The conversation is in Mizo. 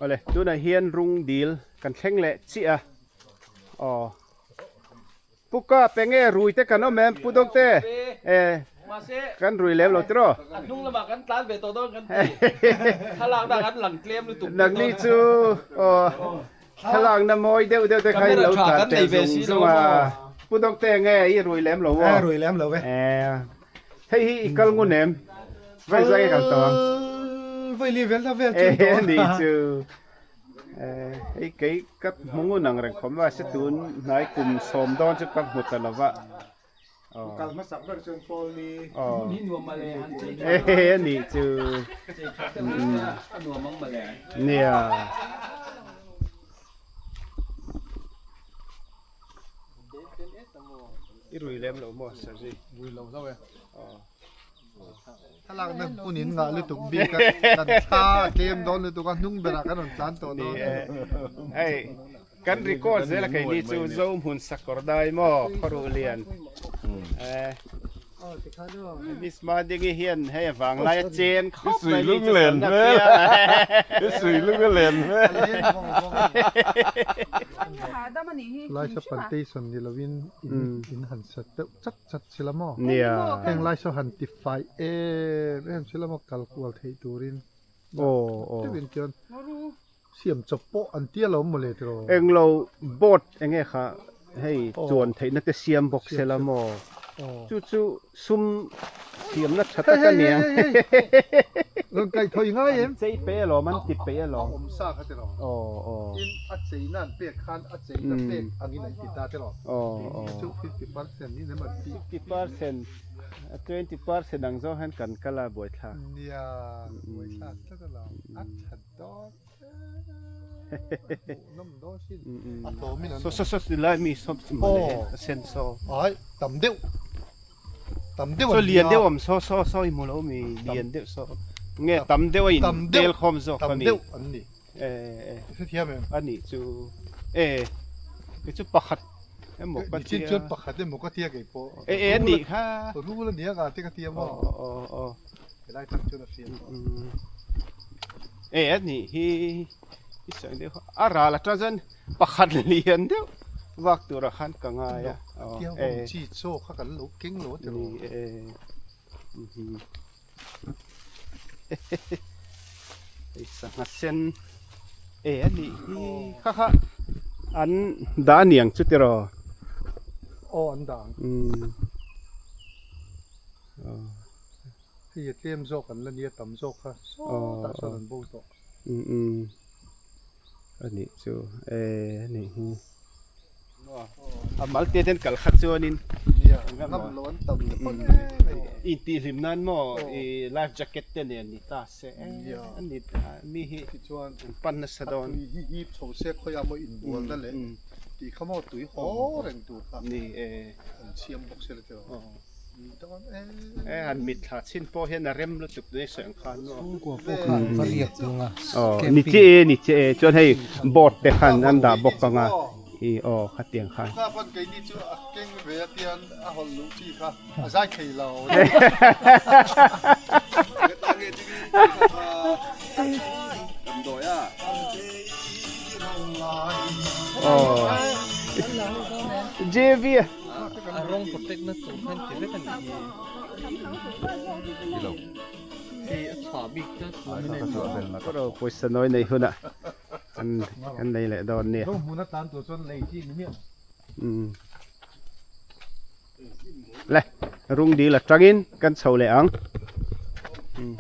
Awle, tunah hian rung dil kan thleng leh chiah a. Aw. Pu Kap enge rui te kan awm em Pu Dawngte? E, kan rui lem lo tiraw? A hnung lamah kan tlan ve tawh dawn kan ti. Thlalakna kan lang tlem lutuk. Nangni chu aw thlalakna mawi deuh deuh te kha in lo tlan tel zung zung a. Pu Dawngte enge i rui lem lo aw? E, rui lem lo ve. E, hei hi i kal ngun em? Vai zai kal tawh ang. Vai li vel ta vel chu tawh. E, ni chu. Hei kei ka hmu ngun ang reng khawp mai se tun hnai kum sawm dawn chu ka hmu ta lo va. Kal hmasak ber chuan pawl ni. Ni nuam male han chei tha. E ni chu. A nuam ang male. Nia. I rui lem lo maw Sergi? Rui lo hlauh e. Thlalakna hmun in ngah lutuk bik a, kan thla a tlem dawn lutuk a, hnung berah kan rawn tlan tawh dawn. Hei, kan record zel a keini chu Zohmun Sakawr dai maw Khawruh Lian. Miss Madingi hian hei a vanglai a chen khawp mai ni chu kan hria. I sui lung a len hmel. Lai saw plantation ni lovin in han sa deuh chat chat sila maw? Nia. Heng lai saw han ti fai em em sila maw kal kual theih turin. Aw aw. Deuhin chuan siam chawp pawh an tia lo maw le tiraw? Englo boat enge kha hei chuan theihna te siam bawk sela maw? Chu chu sum siamna tha tak a niang. Rawn kaih thawi ngai em? An chei pe alawm, an ti pe alawm. A awm sa kha tiraw? Aw aw. Tin a cheina an pek khan a cheina pek angin an ti ta tiraw? Aw aw. Chu 50% ni nem an ti. 50%, 20% ang zawng hian kan kal a buaithlak. Nia, buaithlak tlat alawm. A tha dawn. So so so lai mi so male a sen so ai tam deuh tam deuh so lian deuh am so so so i mu lo mi lian deuh so nge tam deuh a in tel khawm zawk tam deuh an ni e e hrethiam em ani chu e ke chu pakhat emaw ka tia chuan pakhat emaw ka tia kei pawh e e ani kha rul ania ka te ka tia maw o o helai tak chuan a hriat E a nih hi i sawi deuh a ral atang chuan pakhat lian deuh vak turah khan ka ngai a e chi chaw kha kan lo keng lo a ni e hei sangha sen e a nih hi kha kha an dah aniang chu tiraw aw an dah ang Hei a tlem zawk an la nia tam zawk kha sawtah chuan an bo tawh. Umm a nih chu e a nih hi a mal te ten kal khat chuanin nia ngam lo an tam ta phawt mai in tih hlim nan maw i life jacket te nen ni ta se a ni mi hi chuan an pan nasa dawn tui hi hip chho se khawiah maw inbual na leh tih kha maw tui haw reng tur kha ni e an siam bawk se la tiraw. E han mit thla chhin pawh hian a rem lutuk ni sawi ang khan maw. Chhungkua pawh kha an va riak tung a. Aw ni che e ni che e chuan hei board te khan an dah bawk ang a i aw khatiang khan. Kha pawn keini chu a keng ve a tian a hawlh luh chi kha a zai thei lo. Aw JV a. A rawng protect na tur khan ti vek a nih hi. Hei a chhuah bik tlat tur a ni. Kawro pawisa nawi nei hunah an kan nei leh dawn nia. Zo hmun atan tur chuan lei chi ni miah. Umm. Le rung dil atangin kan chho leh ang. Umm.